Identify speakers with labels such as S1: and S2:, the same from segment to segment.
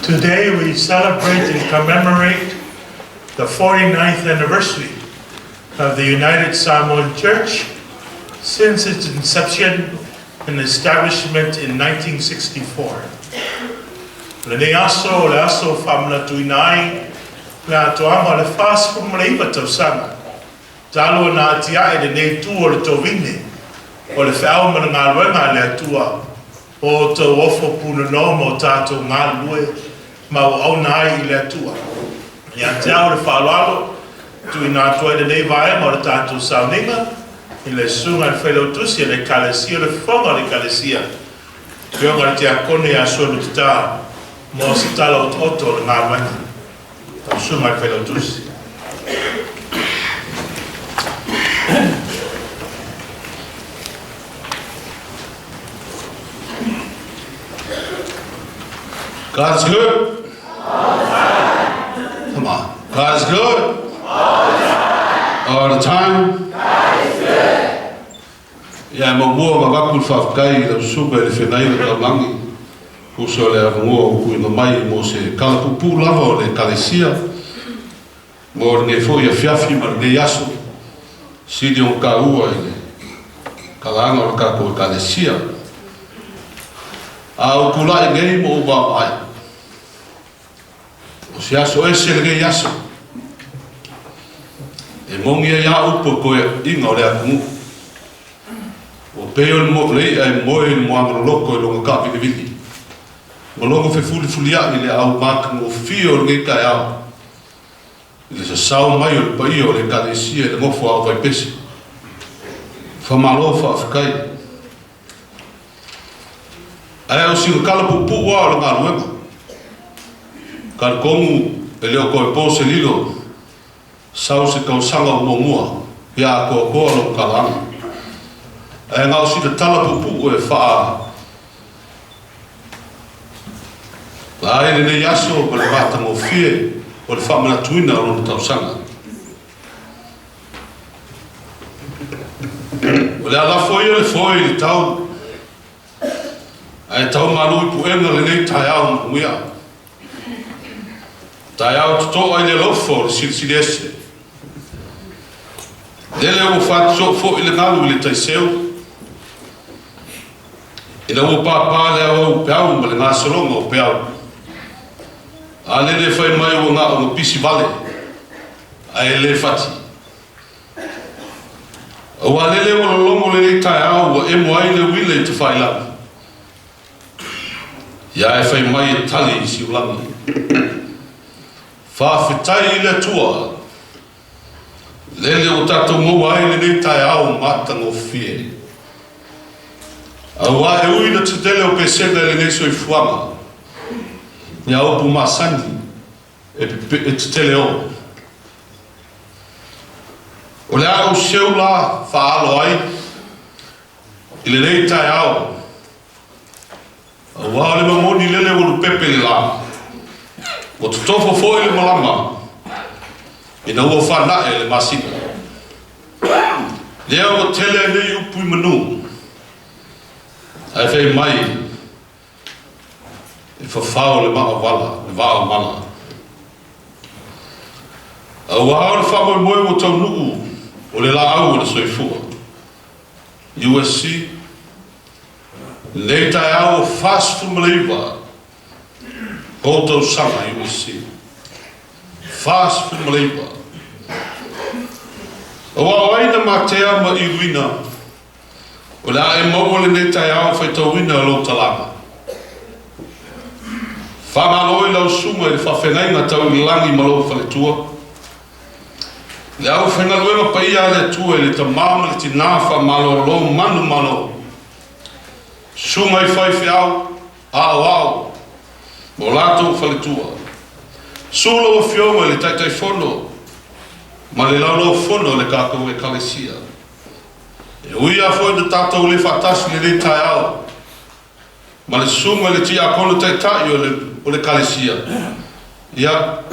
S1: Today we celebrate and commemorate the 49th anniversary of the United Samoan Church since its inception and establishment in 1964. O lenei aso o le aso faamanatuina ai le atoaga o le 49 tausaga talu ona atiae lenei tu o le tovine o le feau ma le galuega a le Atua o outou ofo punono ma o tatou galulue ma auauna ai i le Atua. Ia te au le faaaloalo, tuuina atu ai lenei vaega o le tatou sauniga i le susuga i le Failautusi a le Ekalesia o le Fofoga o le Ekalesia, Afioga i le Tiakono ia Suelu Tatā, mo se tala otooto o le galuega. Lau Susuga i le Failautusi.
S2: God's good. All the time. Come on. God's good. All the time. All the time. God is good. Ia e muamua ona avatu le faafetai i lau susuga i le Feagaiga Taulagi, tusa o le avanoa ua tuuina mai mo se tala puupuu lava o le Ekalesia mo lenei foi afiafi ma lenei aso sili ona taua i le kalaaga o le tatou Ekalesia. A ou tulai nei ma ou vaavaai, o se aso ese lenei aso e moni ai a upu o toeaiina o le atunuu. Ua pei o le i'a e moe i le moana loloto i lona taavilivili ma lona fefulifulia'i i le aau matagofie o lenei taeao i le sasao mai o le paia o le Ekalesia i le nofo a Vaipese. Faamalo faafetai. Ae o sina tala puupuu lava o le galuega. Talitonu e le o toe po se lilo, sau se tausaga o muamua ia atoatoa lou talaaga. Ae na o sina tala puupuu e faa la ai lenei aso ma le matagofie o le faamanatuina o lona tausaga. O le a lafo ia le foe i le tau, ae tau malu i puega lenei taeao manuia. Taeao totoa i le alofa o le Silisili Ese. Lele ua fatisoo foi le galu i le taiseu, ina ua pāpā le auau peau ma le gasologa o peau. A lele fai mai ua na ona pisi vale, ae le fati. Aua lele ua lologo lenei taeao ua emo ai le uila i tafailagi. Ia e fai mai e tali i siulagi. Faafetai i le Atua, lele ua tatou maua ai lenei taeao matagofie. Aua e ui na tetele o pesega i lenei soifuaga, ia upu masani e tetele o. O le a ou seu la faaalo ai i lenei taeao, aua o le momoli lele ua lupepe le la, ua totofo foi le malama ina ua whana'e le masina. Lea ua tele ai nei upu i manu, ae fai mai e fafao le maavala, le vaa o mala. Aua o le faamoemoe ua taunuu o le laau o le soifua. USC, Lenei taeao ua 49 ou tausaga USC. 49. Aua o ai na matea ma iuina o le a e maua lenei taeao faitauina o lou talaga. Faamalo i lau susuga i le faafeagaiga tau i le lagi ma lou faletua. Le aufaigaluega paia a le Atua i le tama ma le tinā faamalolo manumalo. Susuga i faifeau, aoao ma o latou faletua. Susu lau Afioga i le Taitaifono ma le Laulaufono a le tatou Ekalesia. E ui lava foi ina tatou le faatasi i lenei taeao ma le susuga i le Tiakono Taitai o le, o le Ekalesia, ia,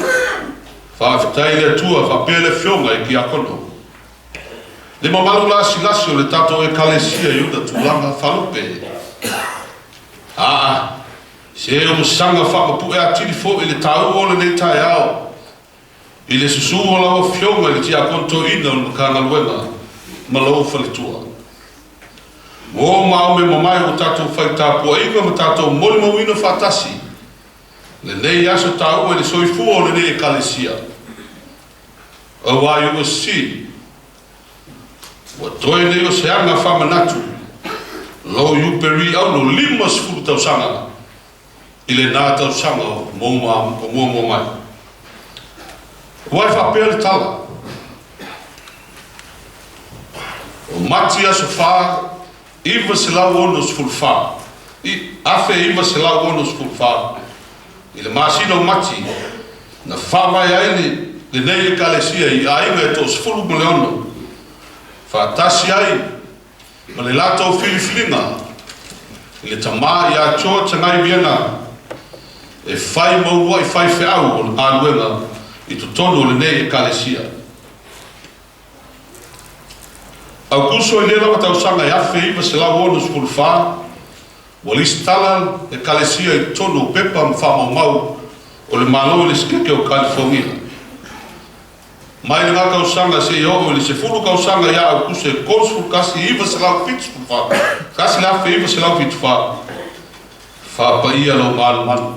S2: faafetai i le Atua faapea le Afioga i Tiakono. Le mamalu lasilasi o le tatou Ekalesia i ona tulaga faalupe. Aa, Se ua saga faamapue atili foi le taua o lenei taeao i le susū o lau Afioga i le Tiakono Toeaina o le Matagaluega ma lou faletua. Ua o ma aume mamae ua tatou fai tapuaiga ma tatou molimauina faatasi lenei aso taua i le soifua o lenei Ekalesia. Auā USC, ua toe nei o se aga faamanatu lou Iupeli Auro 50 tausaga i lenā tausaga o muamua mai. Ua e faapea le tala, o Mati aso 4, 964, i 1964, i le masina o Mati, na faavae ai lenei Ekalesia i aiga e 16, faatasi ai ma le latou filifiliga i le tamā ia George Agai Viena e fai ma uluai faifeau o le galuega i totonu o lenei Ekalesia. Aukuso i lea lava tausaga e 1964, ua lisitala le Ekalesia i totonu o pepa ma faamaumau o le Malo i le Sekete o Kalifonia. Mai lenā tausaga seia oo i le 10 tausaga ia Aukuse 31 974, 1974, faapaia lou manumanu,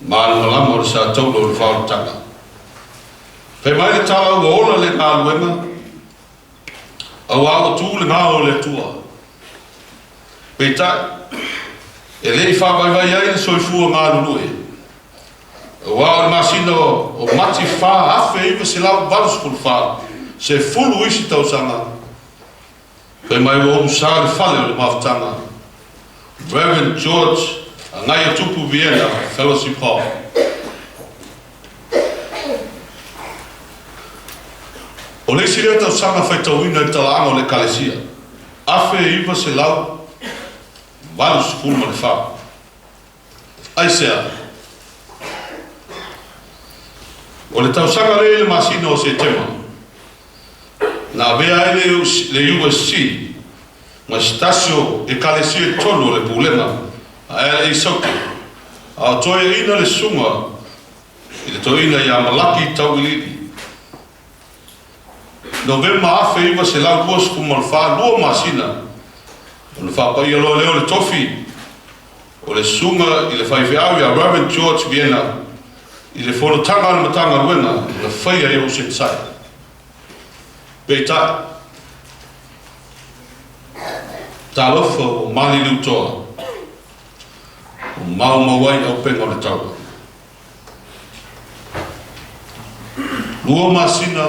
S2: malamalama o le sa taula o le faaolataga. Fai mai le tala ua ola le galuega, auā ua tu le gao o le Atua. Peitai, e le i faavaivai ai le soifua galulue, auā o le masina o Mati 4, 1984, 10 isi tausaga, fai mai ua ulusā le fale o le mafutaga, Reverend George Agaia Tupu Viena Fellowship Hall. O le isi lea tausaga faitauina i le talaaga o le Ekalesia, 1984. Aisea? O le tausaga lea i le masina o Setema, na avea ai le USC ma se tasi o Ekalesia i totonu o le pulega a LA Saute, a o toeaina le susuga i le toeaina ia Malaki Tauiliili. Novema 1924, 2 masina, ona faapaia loa lea o le tofi o le susuga i le faifeau ia Reverend George Viena i le fonotaga a le Matagaluega na faia i Oceanside. Peitai, talofa ua maliliutoa, ua maumau ai auupega o le taua. 2 masina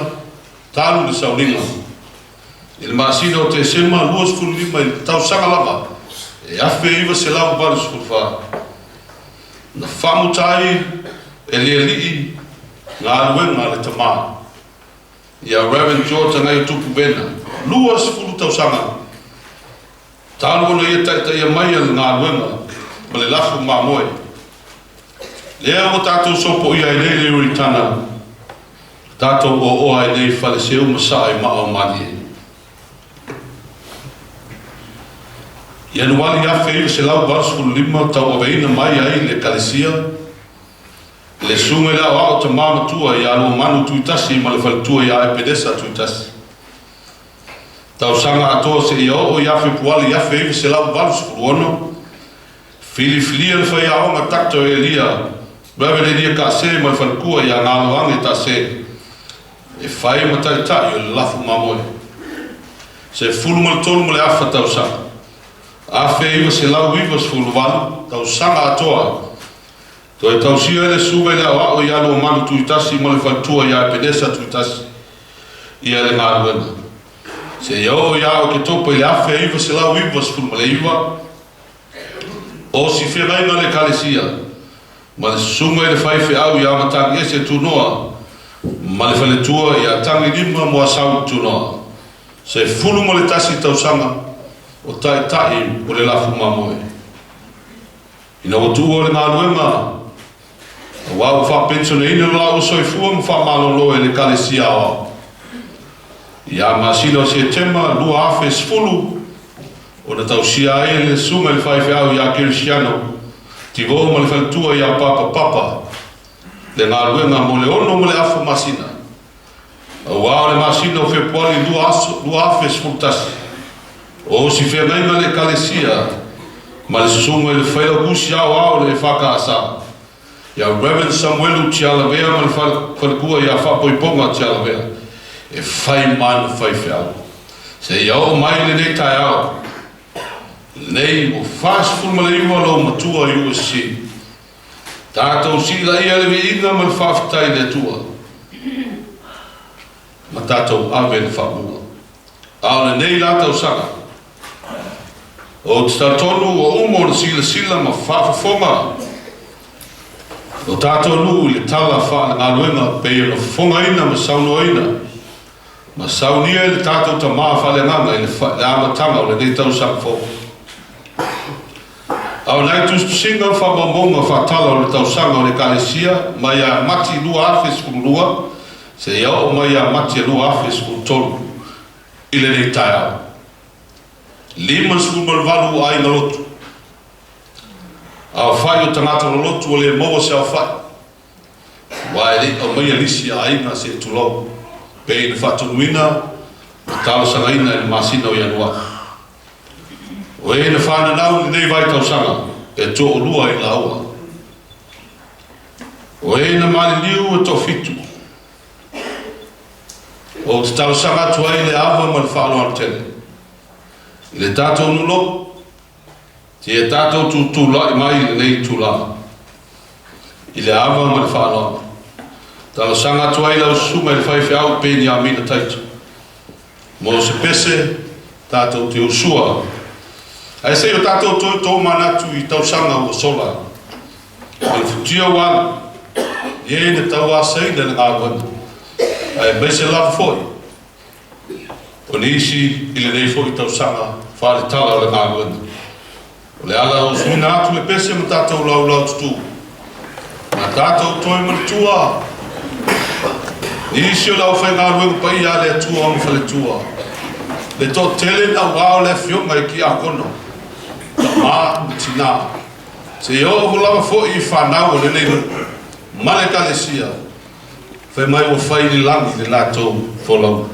S2: talu le sauliga i le masina o Tesema 25 i le tausaga lava e 1984, na faamuta ai e le Alii galuega a le tamā ia Reverend George Agaia Tupu Vena, 20 tausaga talu ona ia taitaia mai a le galuega ma le lafu mamoe. Lea ua tatou sopoia ai nei le Uritana, tatou oaoa ai nei faleseu ma saa i maa o malie. Ianuari 1985 tauaveina mai ai le Ekalesia le susuga i le aoao tamā matua ia Luamanu Tuitasi ma le faletua ia Epenesa Tuitasi. Tausaga atoa seia oo ia Fepuali 1986, filifilia le faiaoga Dr. Elia, Reverend Elia Taase ma le faletua ia Galoage Taase e fai ma taitai o le lafu mamoe. 13.5 tausaga, 1998 tausaga atoa, toe tausia ai le susuga i le aoao ia Luamanu Tuitasi ma le faletua ia Epenesa Tuitasi ia le galuega. Seia oo ia Oketopa i le 1999, o si feagaiga le Ekalesia ma le susuga i le faifeau ia Matagiese Tunoa ma le faletua ia Tagilima Moasau Tunoa, 11 tausaga o taitai o le lafu mamoe. Ina ua tuua le galuega, auā ua faapensioneina lo laua soifua ma faamalolo e le Ekalesia Aoao. Ia masina o Setema 2010, ona tausia ai e le susuga i le faifeau ia Kerisiano Tivō ma le faletua ia Papa Papa le galuega mo le 6.5 masina, auā o le masina o Fepuari 2011, o si feagaiga le Ekalesia ma le susuga i le Failautusi Aoao o le EFKS ia Rev. Samuelu Tialavea ma le faletua ia Faapoipoga Tialavea e fai ma ana faifeau seia oo mai lenei taeao lenei ua 49 lou matua i USC. Tatou siilaia le viiga ma le faafetai i le Atua ma tatou ave le faamua. A o lenei la tausaga, ou te talitonu ua uma ona silasila ma faafofoga o tatou nuu i le tala faalegaluega pei ona fofogaina ma saunoaina ma saunia e le tatou Tama faaleagaga i le amataga o lenei tausaga fou. A o nai tusitusiga ma faamaumauga faatala o le tausaga o le Ekalesia mai ia Mati 2012 seia oo mai ia Mati 2013 i lenei taeao, 58 aiga lotu, aofai o tagata lolotu ua le maua se aofai, aua e le i aumaia lisi a aiga se i tulou, pei ona faatonuina ma talosagaina i le masina o Ianuari. O e na fananau i lenei vaitausaga e toalua i laua. O e na maliliu e toafitu. Ou te talosaga atu ai i le ava ma le faaaloalo tele i le tatou nuu seia tatou tutulai mai i lenei itula i le ava ma le faaaloalo. Talosaga atu ai i lau susuga i le faifeau Peniamina Taito mo se pese tatou te usua ae se i o tatou toe tomanatu i tausaga ua sola ma le futia ua alu i e na tauasaina le galuega aemaise lava foi o nisi i lenei foi tausaga faaletala o le galuega. O le ala o usuina atu le pese ma tatou laulau tutū, ma tatou toe manatua nisi o le aufaigaluega paia a le Atua ma faletua, le toatele nauā o le afioga i Kiakono, tamā ma tinā, seia oo lava foi i fanau o lenei nuu ma le Ekalesia, fai mai ua fai i le lagi le latou folauga.